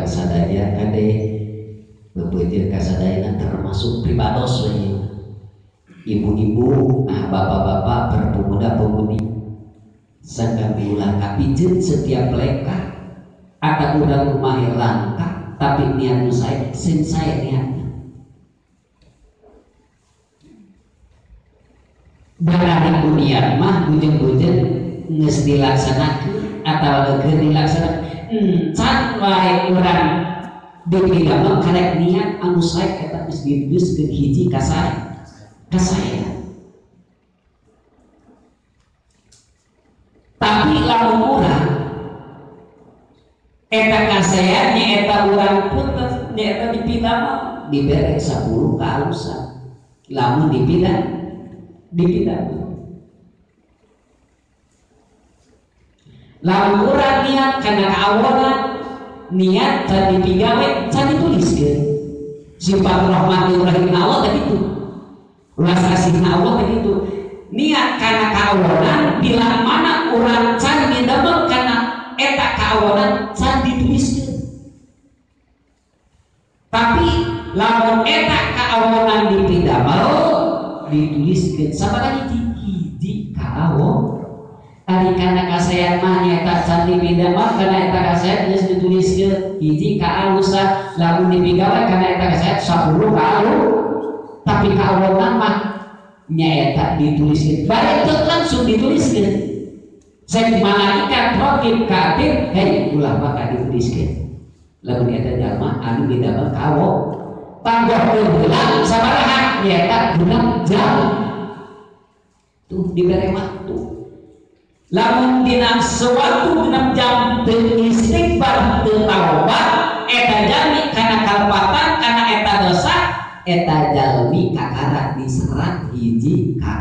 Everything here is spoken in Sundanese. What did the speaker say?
kasadaya kade beupeutieun kasadayana termasuk pribados we. Ibu-ibu, nah bapak-bapak, berpemuda-pemudi sangkan diulah kapijeun setiap lengkah atau urang kumaha langkah tapi niat nu sae sing sae niatna. Barang ku niat mah bujeng-bujeng geus dilaksanakeun atawa keur dilaksanakeun encan wae urang dipidamel karek niat anu sae eta geus dituliskeun hiji ka sae kasaya. Tapi lamun urang eta kasaya nyaeta urang pun nyaeta dipidamel dibere 10 kaalusan lamun dipidamel. Lamun urang niat kana kaawonan niat can dipigawe can dituliskeun sifat rahmatir rahim Allah teh kitu ulas kasihna Allah teh kitu niat kana kaawonan bila mana urang can didamel kana eta kaawonan can dituliskeun. Tapi lamun eta kaawonan dipidamel dituliskeun sabaraha hiji hiji kaawon. Ari kana kasayan mah nyaeta can dipidamel kana eta kasayan geus dituliskeun hiji kaalusan lamun dipigawe kana eta kasayan 10 kaalu tapi kaawonan mah nyaeta dituliskeun bari teu langsung dituliskeun cek malaikat raqib katib hei ulah maka dituliskeun lamun eta jalma anu didamel kawo tanggohkeun heula sabaraha nyaeta genep jam tuh dibere waktu. Lamun dina sewaktu genep jam teu istighfar teu taubat eta jalmi kana kalepatan kana eta dosa eta jalmi kakara diserat hiji ka